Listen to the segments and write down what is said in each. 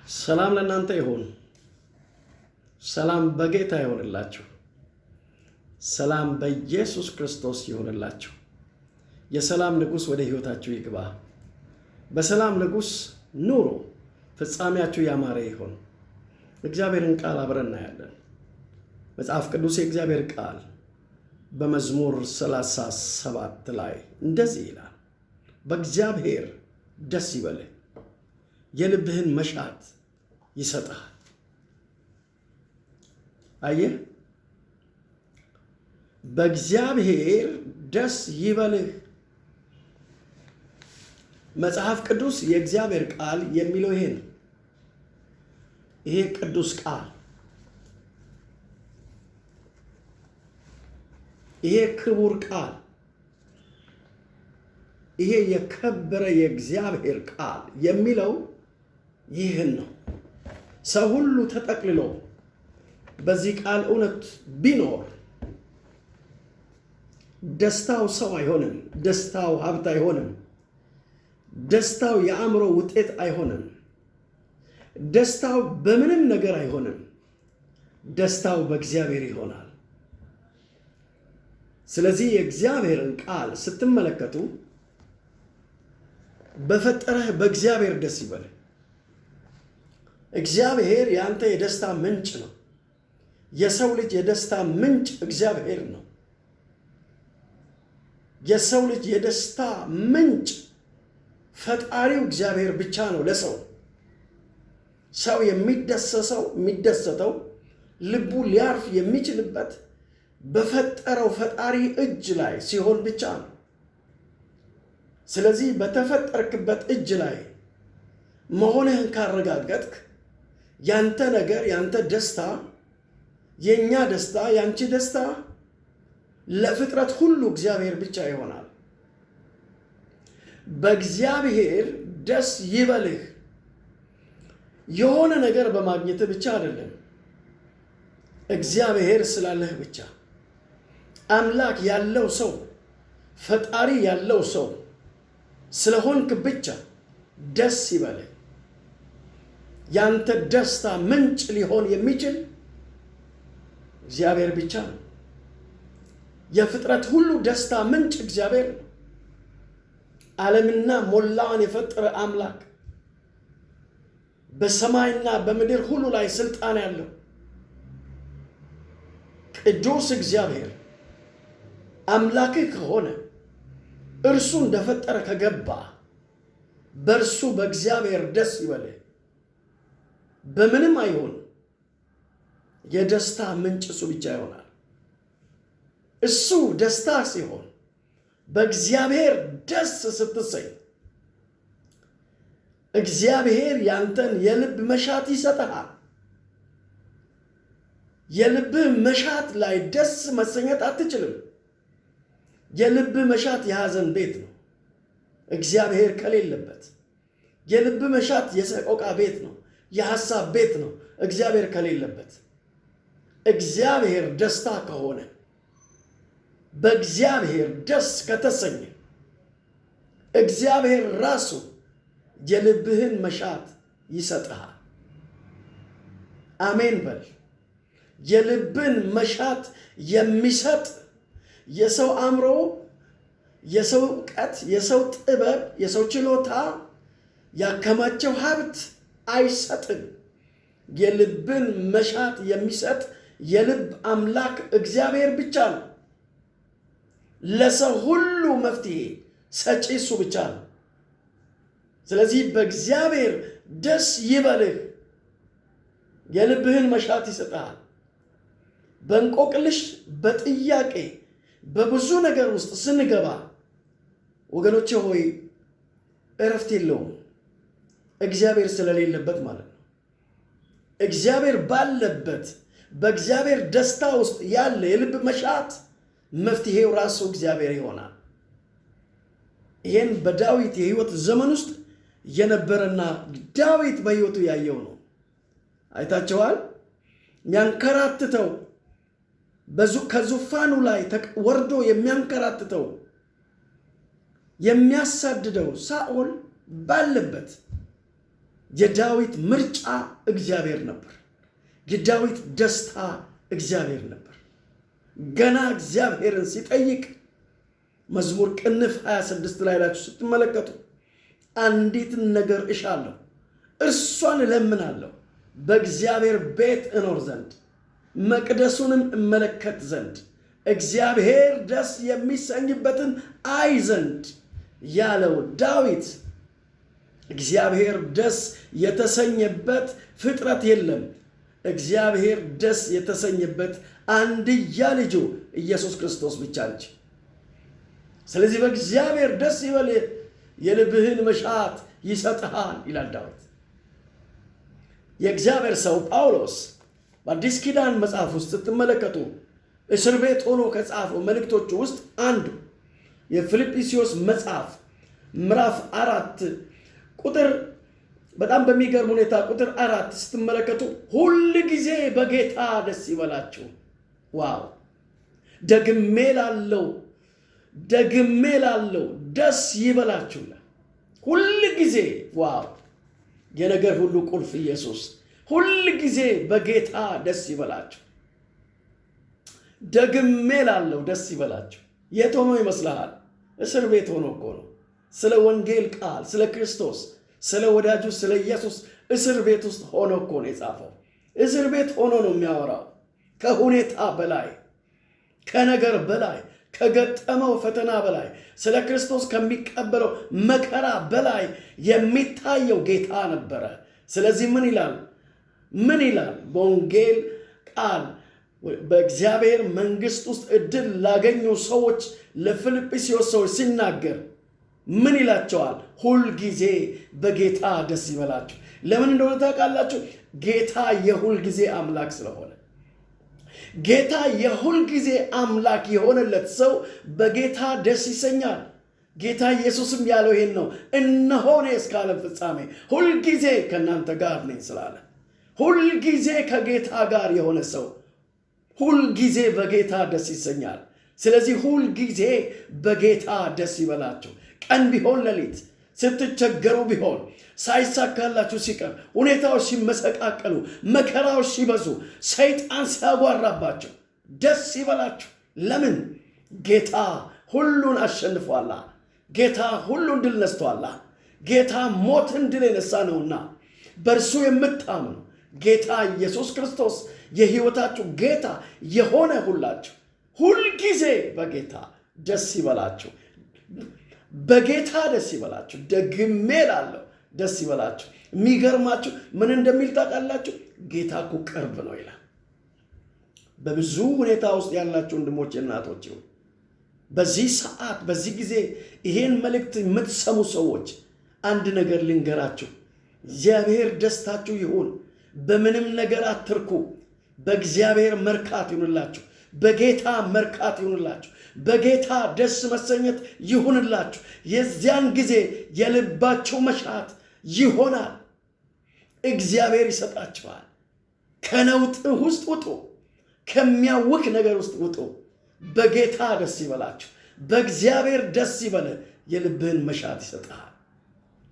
ሰላም ለእናንተ ይሁን። ሰላም በጌታ ይሁንላችሁ። ሰላም በኢየሱስ ክርስቶስ ይሁንላችሁ። የሰላም ንጉሥ ወደ ሕይወታችሁ ይግባ። በሰላም ንጉሥ ኑሩ። ፍጻሜያችሁ ያማረ ይሁን። እግዚአብሔርን ቃል አብረን እናያለን። መጽሐፍ ቅዱስ የእግዚአብሔር ቃል በመዝሙር 37 ላይ እንደዚህ ይላል፣ በእግዚአብሔር ደስ ይበልህ፣ የልብህን መሻት ይሰጥሃል። አየህ፣ በእግዚአብሔር ደስ ይበልህ። መጽሐፍ ቅዱስ የእግዚአብሔር ቃል የሚለው ይሄ ነው። ይሄ ቅዱስ ቃል፣ ይሄ ክቡር ቃል፣ ይሄ የከበረ የእግዚአብሔር ቃል የሚለው ይህን ነው። ሰው ሁሉ ተጠቅልሎ በዚህ ቃል እውነት ቢኖር ደስታው ሰው አይሆንም። ደስታው ሀብት አይሆንም። ደስታው የአእምሮ ውጤት አይሆንም። ደስታው በምንም ነገር አይሆንም። ደስታው በእግዚአብሔር ይሆናል። ስለዚህ የእግዚአብሔርን ቃል ስትመለከቱ በፈጠረህ በእግዚአብሔር ደስ ይበልህ። እግዚአብሔር የአንተ የደስታ ምንጭ ነው። የሰው ልጅ የደስታ ምንጭ እግዚአብሔር ነው። የሰው ልጅ የደስታ ምንጭ ፈጣሪው እግዚአብሔር ብቻ ነው። ለሰው ሰው የሚደሰተው ልቡ ሊያርፍ የሚችልበት በፈጠረው ፈጣሪ እጅ ላይ ሲሆን ብቻ ነው። ስለዚህ በተፈጠርክበት እጅ ላይ መሆንህን ካረጋገጥክ ያንተ ነገር፣ ያንተ ደስታ፣ የኛ ደስታ፣ ያንቺ ደስታ ለፍጥረት ሁሉ እግዚአብሔር ብቻ ይሆናል። በእግዚአብሔር ደስ ይበልህ። የሆነ ነገር በማግኘትህ ብቻ አይደለም፣ እግዚአብሔር ስላለህ ብቻ። አምላክ ያለው ሰው፣ ፈጣሪ ያለው ሰው ስለሆንክ ብቻ ደስ ይበልህ። ያንተ ደስታ ምንጭ ሊሆን የሚችል እግዚአብሔር ብቻ ነው። የፍጥረት ሁሉ ደስታ ምንጭ እግዚአብሔር ነው። ዓለምና ሞላዋን የፈጠረ አምላክ፣ በሰማይና በምድር ሁሉ ላይ ስልጣን ያለው ቅዱስ እግዚአብሔር አምላክህ ከሆነ፣ እርሱ እንደፈጠረ ከገባ፣ በእርሱ በእግዚአብሔር ደስ ይበልህ። በምንም አይሆን፣ የደስታ ምንጭ እሱ ብቻ ይሆናል። እሱ ደስታ ሲሆን፣ በእግዚአብሔር ደስ ስትሰኝ እግዚአብሔር ያንተን የልብ መሻት ይሰጥሃል። የልብህ መሻት ላይ ደስ መሰኘት አትችልም። የልብ መሻት የሐዘን ቤት ነው፣ እግዚአብሔር ከሌለበት። የልብ መሻት የሰቆቃ ቤት ነው፣ የሐሳብ ቤት ነው፣ እግዚአብሔር ከሌለበት። እግዚአብሔር ደስታ ከሆነ፣ በእግዚአብሔር ደስ ከተሰኘ፣ እግዚአብሔር ራሱ የልብህን መሻት ይሰጥሃል። አሜን በል። የልብን መሻት የሚሰጥ የሰው አእምሮ፣ የሰው እውቀት፣ የሰው ጥበብ፣ የሰው ችሎታ፣ ያከማቸው ሀብት አይሰጥም። የልብን መሻት የሚሰጥ የልብ አምላክ እግዚአብሔር ብቻ ነው። ለሰው ሁሉ መፍትሄ ሰጪ እሱ ብቻ ነው። ስለዚህ በእግዚአብሔር ደስ ይበልህ፣ የልብህን መሻት ይሰጥሃል። በእንቆቅልሽ፣ በጥያቄ፣ በብዙ ነገር ውስጥ ስንገባ ወገኖቼ ሆይ እረፍት የለውም። እግዚአብሔር ስለሌለበት ማለት ነው። እግዚአብሔር ባለበት በእግዚአብሔር ደስታ ውስጥ ያለ የልብ መሻት መፍትሄው ራሱ እግዚአብሔር ይሆናል። ይሄን በዳዊት የህይወት ዘመን ውስጥ የነበረና ዳዊት በህይወቱ ያየው ነው። አይታችኋል። የሚያንከራትተው፣ ከዙፋኑ ላይ ወርዶ የሚያንከራትተው፣ የሚያሳድደው ሳኦል ባለበት የዳዊት ምርጫ እግዚአብሔር ነበር። የዳዊት ደስታ እግዚአብሔር ነበር። ገና እግዚአብሔርን ሲጠይቅ መዝሙር ቅንፍ 26 ላይ ላችሁ ስትመለከቱ አንዲትን ነገር እሻለሁ፣ እርሷን እለምናለሁ፣ በእግዚአብሔር ቤት እኖር ዘንድ መቅደሱንም እመለከት ዘንድ እግዚአብሔር ደስ የሚሰኝበትን አይ ዘንድ ያለው ዳዊት እግዚአብሔር ደስ የተሰኘበት ፍጥረት የለም። እግዚአብሔር ደስ የተሰኘበት አንድያ ልጁ ኢየሱስ ክርስቶስ ብቻ እንጂ። ስለዚህ በእግዚአብሔር ደስ ይበል፣ የልብህን መሻት ይሰጥሃል ይላል ዳዊት። የእግዚአብሔር ሰው ጳውሎስ በአዲስ ኪዳን መጽሐፍ ውስጥ ስትመለከቱ እስር ቤት ሆኖ ከጻፈው መልእክቶቹ ውስጥ አንዱ የፊልጵስዩስ መጽሐፍ ምዕራፍ 4 ቁጥር በጣም በሚገርም ሁኔታ ቁጥር 4 ስትመለከቱ ሁል ጊዜ በጌታ ደስ ይበላችሁ። Wow! ደግሜ ላለው ደስ ይበላችሁ። ሁል ጊዜ wow! የነገር ሁሉ ቁልፍ ኢየሱስ። ሁል ጊዜ በጌታ ደስ ይበላችሁ። ደግሜ ላለው ደስ ይበላችሁ። የት ሆኖ ይመስልሃል? እስር ቤት ሆኖ እኮ ነው። ስለ ወንጌል ቃል፣ ስለ ክርስቶስ፣ ስለ ወዳጁ ስለ ኢየሱስ እስር ቤት ውስጥ ሆኖ እኮ ነው የጻፈው። እስር ቤት ሆኖ ነው የሚያወራው። ከሁኔታ በላይ፣ ከነገር በላይ፣ ከገጠመው ፈተና በላይ፣ ስለ ክርስቶስ ከሚቀበለው መከራ በላይ የሚታየው ጌታ ነበረ። ስለዚህ ምን ይላል? ምን ይላል? በወንጌል ቃል በእግዚአብሔር መንግሥት ውስጥ እድል ላገኙ ሰዎች ለፊልጵስዩስ ሰዎች ሲናገር ምን ይላቸዋል? ሁል ጊዜ በጌታ ደስ ይበላችሁ። ለምን እንደሆነ ታውቃላችሁ? ጌታ የሁል ጊዜ አምላክ ስለሆነ። ጌታ የሁል ጊዜ አምላክ የሆነለት ሰው በጌታ ደስ ይሰኛል። ጌታ ኢየሱስም ያለው ይሄን ነው፣ እነሆ እኔ እስከ ዓለም ፍጻሜ ሁል ጊዜ ከእናንተ ጋር ነኝ ስላለ። ሁል ጊዜ ከጌታ ጋር የሆነ ሰው ሁል ጊዜ በጌታ ደስ ይሰኛል። ስለዚህ ሁል ጊዜ በጌታ ደስ ይበላችሁ። ቀን ቢሆን ሌሊት፣ ስትቸገሩ ቢሆን፣ ሳይሳካላችሁ ሲቀር፣ ሁኔታዎች ሲመሰቃቀሉ፣ መከራዎች ሲበዙ፣ ሰይጣን ሲያጓራባችሁ ደስ ይበላችሁ። ለምን? ጌታ ሁሉን አሸንፏላ። ጌታ ሁሉን ድል ነስቷላ። ጌታ ሞትን ድል የነሳ ነውና በእርሱ የምታምኑ ጌታ ኢየሱስ ክርስቶስ የሕይወታችሁ ጌታ የሆነ ሁላችሁ ሁልጊዜ በጌታ ደስ ይበላችሁ። በጌታ ደስ ይበላችሁ። ደግሜ እላለሁ ደስ ይበላችሁ። የሚገርማችሁ ምን እንደሚል ታውቃላችሁ? ጌታ እኮ ቅርብ ነው ይላል። በብዙ ሁኔታ ውስጥ ያላችሁ ወንድሞቼ፣ እናቶቼ በዚህ ሰዓት በዚህ ጊዜ ይሄን መልእክት የምትሰሙ ሰዎች አንድ ነገር ልንገራችሁ። እግዚአብሔር ደስታችሁ ይሁን። በምንም ነገር አትርኩ። በእግዚአብሔር መርካት ይሁንላችሁ። በጌታ መርካት ይሁንላችሁ። በጌታ ደስ መሰኘት ይሁንላችሁ። የዚያን ጊዜ የልባችሁ መሻት ይሆናል። እግዚአብሔር ይሰጣችኋል። ከነውጥ ውስጥ ውጡ። ከሚያውክ ነገር ውስጥ ውጡ። በጌታ ደስ ይበላችሁ። በእግዚአብሔር ደስ ይበል። የልብህን መሻት ይሰጥሃል።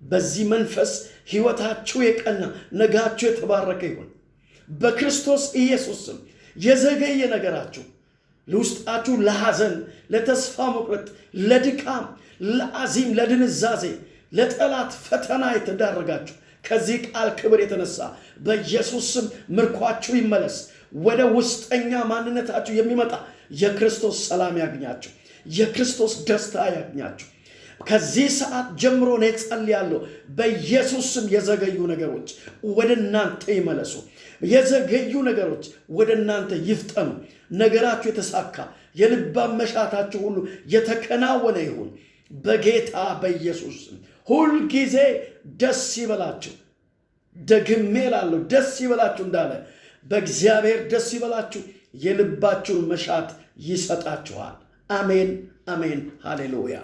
በዚህ መንፈስ ሕይወታችሁ የቀና ነጋችሁ የተባረከ ይሁን። በክርስቶስ ኢየሱስ ስም የዘገየ ነገራችሁ ለውስጣችሁ ለሐዘን፣ ለተስፋ መቁረጥ፣ ለድካም፣ ለአዚም፣ ለድንዛዜ፣ ለጠላት ፈተና የተዳረጋችሁ ከዚህ ቃል ክብር የተነሳ በኢየሱስ ስም ምርኳችሁ ይመለስ። ወደ ውስጠኛ ማንነታችሁ የሚመጣ የክርስቶስ ሰላም ያግኛችሁ። የክርስቶስ ደስታ ያግኛችሁ። ከዚህ ሰዓት ጀምሮ እኔ ጸልያለሁ፣ በኢየሱስ ስም የዘገዩ ነገሮች ወደ እናንተ ይመለሱ። የዘገዩ ነገሮች ወደ እናንተ ይፍጠኑ። ነገራችሁ የተሳካ የልባ መሻታችሁ ሁሉ የተከናወነ ይሁን በጌታ በኢየሱስ ስም። ሁልጊዜ ደስ ይበላችሁ። ደግሜ እላለሁ ደስ ይበላችሁ እንዳለ በእግዚአብሔር ደስ ይበላችሁ። የልባችሁን መሻት ይሰጣችኋል። አሜን አሜን። ሃሌሉያ።